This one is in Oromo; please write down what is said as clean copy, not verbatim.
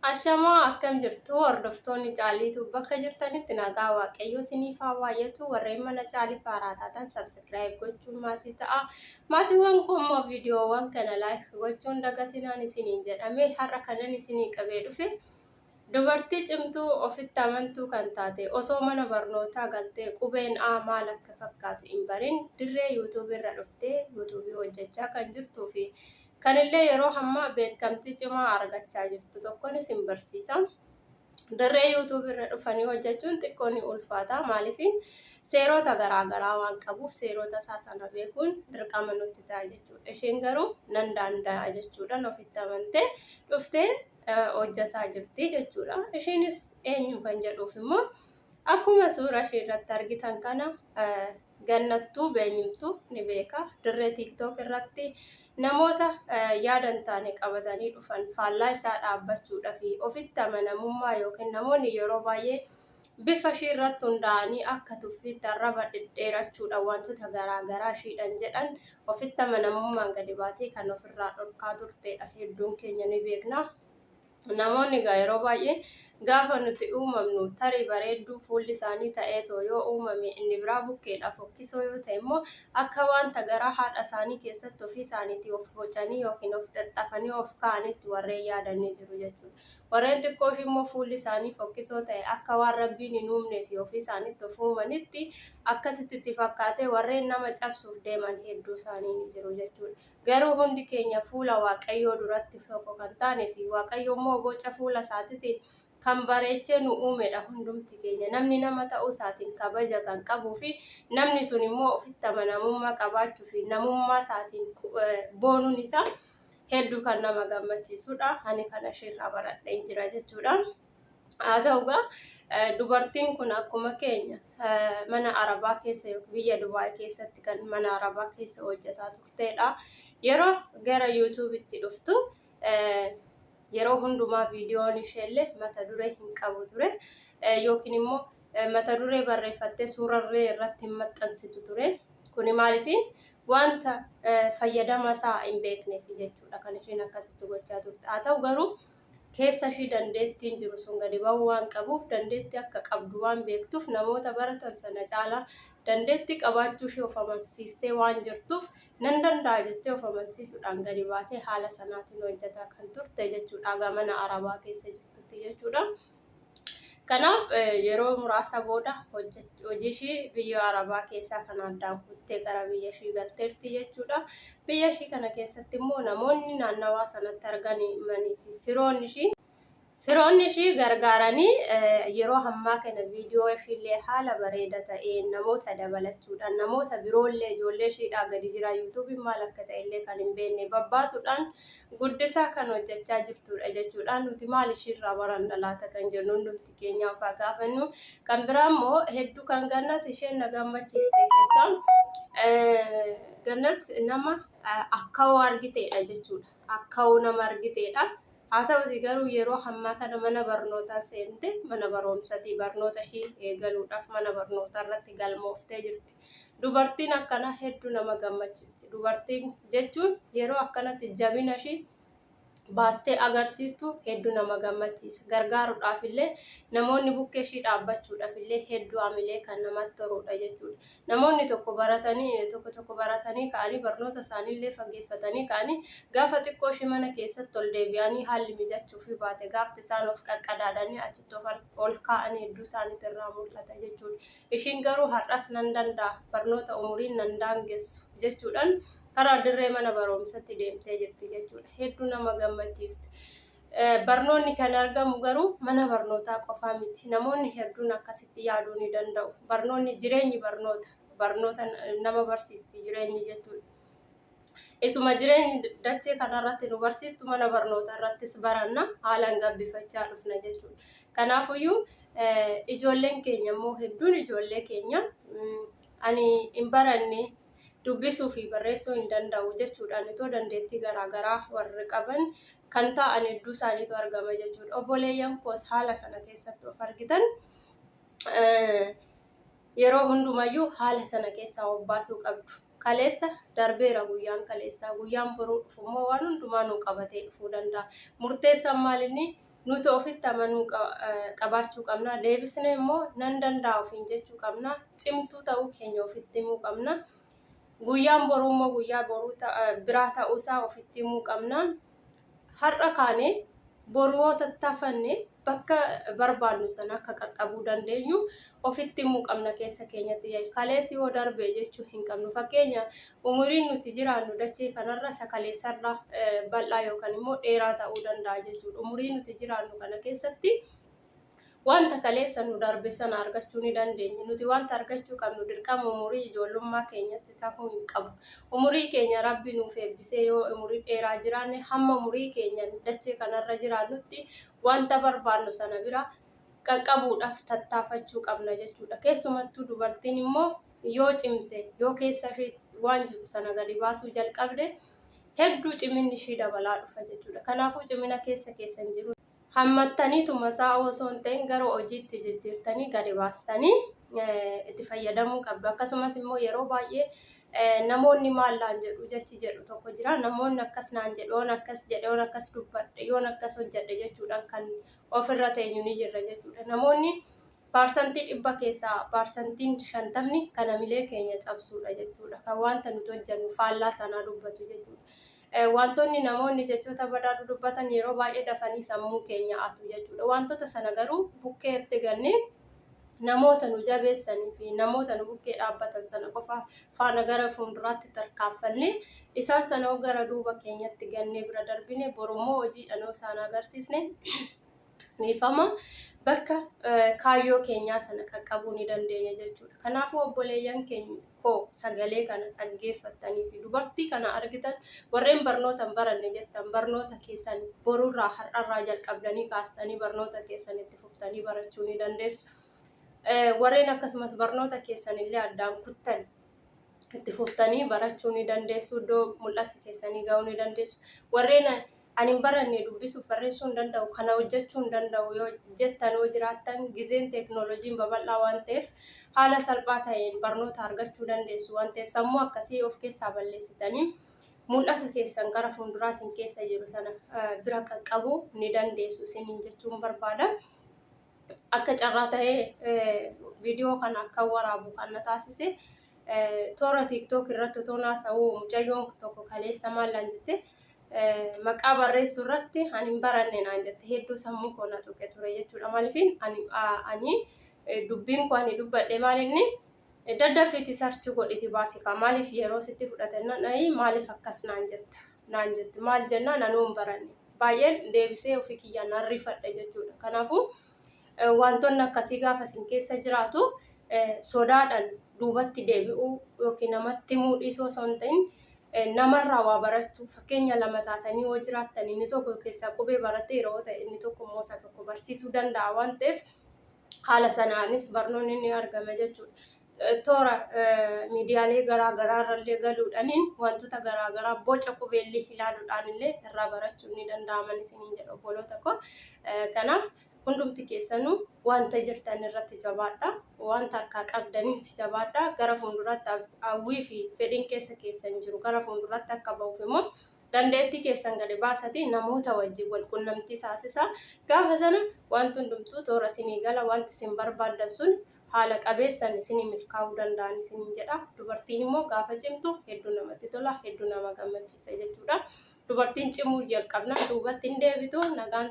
Ashamaa akkam jirtu hordoftoonni Caaliituu bakka jirtanitti nagaa Waaqayyoo isiniif haa baay'atu. Warreen mana Caalii faaraa taatan subscribe gochuun maatii ta'a. Maatiiwwan koo immoo viidiyoowwan kana like gochuun dagatinaan isiniin jedhame. Har'a kanan isinii qabee dhufe dubartii cimtuu ofitti amantuu kan taate osoo mana barnootaa galtee qubeen A maal akka fakkaatu hin barin dirree yuutuubii irra dhuftee yuutuubii hojjechaa kan jirtuu fi Kanillee yeroo hammaa beekamtii cimaa argachaa jirtu tokkon isin barsiisa. Dirree YouTube irra dhufanii hojjechuun xiqqoo ni ulfaata. Maaliif seerota garaa garaa waan qabuuf seerota isaa sana beekuun dirqama nutti ta'a jechuudha. Isheen garuu nan danda'a jechuudhaan ofitti amantee dhuftee hojjetaa jirti jechuudha. Isheenis eenyu kan jedhuuf immoo akkuma suura ishee irratti argitan kana Gannattuu beenyumtu ni beeka. Dirree TikTok irratti namoota yaada hin taane qabatanii dhufan faallaa isaa dhaabbachuudha fi ofitti amanamummaa yookiin namoonni yeroo baay'ee bifa ishii irratti hundaa'anii akka tuffiitti arraba dhedheerachuudhaan wantoota garaa garaa ishiidhaan jedhan ofitti amanamummaan gadi baatee kan ofirraa dhorkaa turteedha. Hedduun keenya ni beekna. Namoonni egaa yeroo baay'ee gaafa nuti uumamnu tarii bareedduu fuulli isaanii ta'eetoo yoo uumame inni biraa bukkeedha fokkisoo yoo ta'e immoo akka wanta garaa haadha isaanii keessatti ofii isaaniitii of bocanii yookiin of xaxxafanii of kaa'anitti warreen yaadan ni jiru jechuudha. Warreen xiqqoo ishii immoo fuulli isaanii fokkisoo ta'e akka waan rabbiin hin uumnee fi ofii isaaniitti of uumanitti akkasitti itti fakkaatee warreen nama cabsuuf deeman hedduu isaanii ni jiru jechuudha. Garuu hundi keenya fuula Waaqayyoo duratti tokko kan taane fi Waaqayyo immoo boca fuula isaatitiin kan bareechee nu uumedha hundumti keenya. Namni nama ta'uu isaatiin kabaja kan qabuu fi namni sun immoo ofitti amanamummaa qabaachuu fi namummaa isaatiin boonuun isaa hedduu kan nama gammachiisudha. Ani kana isheerraa baradheen jira jechuudha. Haa ta'u egaa dubartiin kun akkuma keenya mana Arabaa keessa yookiin biyya Dubaay keessatti kan mana Arabaa keessa hojjetaa turteedha. Yeroo gara yuutuubitti dhuftu yeroo hundumaa viidiyoon isheellee mata duree hin qabu ture yookiin immoo mata duree barreeffattee suurarree irratti hin maxxansitu ture. Kuni maaliif wanta fayyadama isaa hin beekneef jechuudha kan isheen akkasitti gochaa turte. Haa ta'u garuu keessa ishii dandeettiin jiru sun gadi ba'uu waan qabuuf dandeettii akka qabdu waan beektuuf namoota baratan sana caalaa dandeettii qabaachuu ishee of amansiistee waan jirtuuf nan danda'a jettee of amansiisuudhaan gadi baatee haala sanaatiin hojjetaa kan turte jechuudha. Haga mana Arabaa keessa jirtutti jechuudha. Kanaaf yeroo muraasa booda hojii ishii biyya Arabaa keessaa kana addaan kuttee gara biyya ishii galteerti jechuudha. Biyya ishii kana keessatti immoo namoonni naannawaa sanatti argamanii fi firoonni ishii gargaaranii yeroo ammaa kana viidiyoo ishiillee haala bareeda ta'een namoota dabalachuudhaan namoota biroollee ijoollee ishiidhaa gadi jira yuutuubiin maal akka ta'ellee kan hin beekne babbaasuudhaan guddisaa kan hojjechaa jirtudha jechuudha. Nuti maal ishiirraa baranna laata kan jennu hundumti keenya of haa gaafannu. Kan biraa immoo hedduu kan Gannat isheen na gammachiiste keessaa Gannat nama akkawoo argiteedha jechuudha. Akkawoo nama argiteedha. Haa ta'uti garuu yeroo ammaa kana mana barnootaa seente mana barumsatii barnoota ishii eegaluudhaaf mana barnootaa irratti galmooftee jirti. Dubartiin akkanaa hedduu nama gammachiisti. Dubartiin jechuun yeroo akkanatti jabina ishii baastee agarsiistu hedduu nama gammachiisa. Gargaaruudhaaf illee namoonni bukkee ishii dhaabbachuudhaaf illee hedduu hamilee kan namatti toruudha jechuudha. Namoonni tokko baratanii tokko tokko baratanii ka'anii barnoota isaaniillee fageeffatanii ka'anii gaafa xiqqoo ishii mana keessatti ol deebi'anii haalli mijachuufii baate gaafti isaan of qaqqadaadanii achitti of ol kaa'anii hedduu isaaniitu irraa mul'ata jechuudha. Ishiin garuu har'as nan danda'a, barnoota umuriin nan daangessu jechuudhaan karaa dirree mana baroomsatti deemtee jirti jechuudha. Hedduu nama gammachiisti. Barnoonni kan argamu garuu mana barnootaa qofaa miti. Namoonni hedduun akkasitti yaaduu ni danda'u. Barnoonni jireenyi barnoota. Barnoota nama barsiisti jireenyi jechuudha. Isuma jireenyi dachee kanarratti nu barsiistu mana barnoota irrattis baranna haalaan gabbifachaa dhufna jechuudha. Kanaafuyyuu ijoolleen keenya immoo hedduun ijoollee keenya ani hin baranne dubbisuu fi barreessuu hin danda'u jechuudhaan itoo dandeettii garaagaraa warri qaban kan taa'an hedduu isaaniitu argama jechuudha. Obboleeyyan koos haala sana keessatti of argitan Yeroo hundumayyuu haala sana keessaa of baasuu qabdu. Kaleessa darbeera guyyaan kaleessaa. Guyyaan boruu dhufu immoo waan hundumaa nu qabatee dhufuu danda'a. Murteessaan maal inni Nuti ofitti amanuu qabaachuu qabna. Deebisnee immoo nan danda'a ofiin jechuu qabna. Cimtuu ta'uu keenya ofitti himuu qabna. Guyyaan boruu immoo guyyaa boruu biraa ta'uusaa ofitti himuu qabna. Har'a kaanee boru yoo tattaafanne bakka barbaannu sana akka qaqqabuu dandeenyu ofitti himuu qabna keessa keenyatti. Kaleessi yoo darbe jechuu hin qabnu. Fakkeenya umuriin nuti jiraannu dachee kanarra isa kaleessarra bal'aa yookaan immoo dheeraa ta'uu danda'a jechuudha. Umurii nuti jiraannu kana keessatti wanta kaleessa nu darbe sana argachuu ni dandeenya. Nuti wanta argachuu qabnu dirqama umurii ijoollummaa keenyatti ta'uu hin qabu. Umurii keenya Rabbi nuuf eebbisee yoo umurii dheeraa jiraanne hamma umurii keenya dachee kanarra jiraannutti wanta barbaannu sana bira qaqqabuudhaaf tattaafachuu qabna jechuudha. Keessumattuu dubartiin immoo yoo cimte yoo keessa ishee waan jiru sana gadi baasuu jalqabde hedduu ciminni ishii dabalaa dhufa jechuudha. Kanaafuu cimina keessa keessan jiru hammattaniituma taa'uu osoo hin ta'in gara hojiitti jijjiirtanii gadi baastanii itti fayyadamuu qabdu. Akkasumas immoo yeroo baay'ee namoonni maal naan jedhu jechi jedhu tokko jira. Namoonni akkas naan jedhu, yoon akkas jedhe, yoon akkas dubbadhe, yoon akkas hojjedhe jechuudhaan kan ofirra teenyu ni jirra jechuudha. Namoonni 100% keessaa 50% kan hamilee keenya cabsuudha jechuudha. Kan wanta nuti hojjennu faallaa sanaa dubbatu jechuudha. Wantoonni namoonni jechoota badaa dudubbatan yeroo baay'ee dafanii sammuu keenya atu jechuudha. Wantoota sana garuu bukkeetti gannee namoota nu jabeessanii fi namoota nu bukkee dhaabbatan sana qofa faana gara fuulduraatti tarkaanfannee isaan sana gara duuba keenyatti gannee bira darbine borummoo hojiidhaan isaan agarsiisne dhiifama bakka kaayyoo keenyaa sana qaqqabuu ni dandeenya jechuudha. Kanaafuu obboleeyyan keenya koo sagalee kana dhaggeeffattanii fi dubartii kana argitan warreen barnoota hin baranne jettan barnoota keessan borurraa har'arraa jalqabdanii kaastanii barnoota keessan itti fuftanii barachuu ni dandeessu. Warreen akkasumas barnoota keessan illee addaan kuttan itti fuftanii barachuu ni dandeessu. Iddoo mul'ata keessanii ga'uu ni dandeessu. Warreen ani hin baranne dubbisuuf barreessuu hin danda'u kana hojjechuu hin danda'u yoo jettan yoo jiraattan gizeen teeknooloojiin babal'aa waan ta'eef haala salphaa ta'een barnoota argachuu dandeessu waan ta'eef sammuu akkasii of keessaa balleessitanii mul'ata keessan gara fuulduraa isin keessa jiru sana bira qaqqabuu ni dandeessu isiniin jechuun barbaada. Akka carraa ta'ee viidiyoo kana akka waraabu kan na taasise toora TikTok irratti otoo naasa'uu mucayyoon tokko kaleessa maal naan jette maqaa barreessuu irratti ani hin baranne naan jette hedduu sammuu koo na tuqe ture jechuudha. Maaliifin ani dubbiin koo ani dubbadhe maal inni daddafiiti search godhiti baasi kaa maaliif yeroo sitti fudhate nan maaliif akkas naan jetta naan jette maal jennaan anuu hin baranne baay'een deebisee ofii kiyyaan nan rifadhe jechuudha. Kanaafuu wantoonni akkasii gaafa isin keessa jiraatu sodaadhaan duubatti deebi'uu yookiin namatti himuu dhiisuu osoo hin ta'in namarraa waa barachuu fakkeenya lama taatanii yoo jiraattan inni tokko keessaa qubee baratee yeroo ta'e inni tokko immoo isa tokko barsiisuu danda'a waan ta'eef haala sanaanis barnoonni ni argama jechuudha. Toora miidiyaalee garaa garaa irrallee galuudhaaniin wantoota garaa garaa boca qubeellee ilaaluudhaan illee irraa barachuun ni danda'aman isiniin jedha obboloota koo. Kanaaf hundumti keessanuu wanta jirtan irratti jabaadha. Wanta harkaa qabdanitti jabaadha. Gara fuulduraatti hawwii fi fedhiin keessa keessan jiru gara fuulduraatti akka ba'uuf immoo dandeettii keessan gadi baasati namoota wajjin wal qunnamtii taasisa. Gaafa sana wanti hundumtuu toora isinii gala wanti isin barbaaddan sun haala qabeessan isinii milkaa'uu danda'an isiniin jedha. Dubartiin immoo gaafa cimtu hedduu namatti tola, hedduu nama gammachiisa jechuudha. Dubartiin cimuu jalqabnaan duubatti hin deebitu nagaan.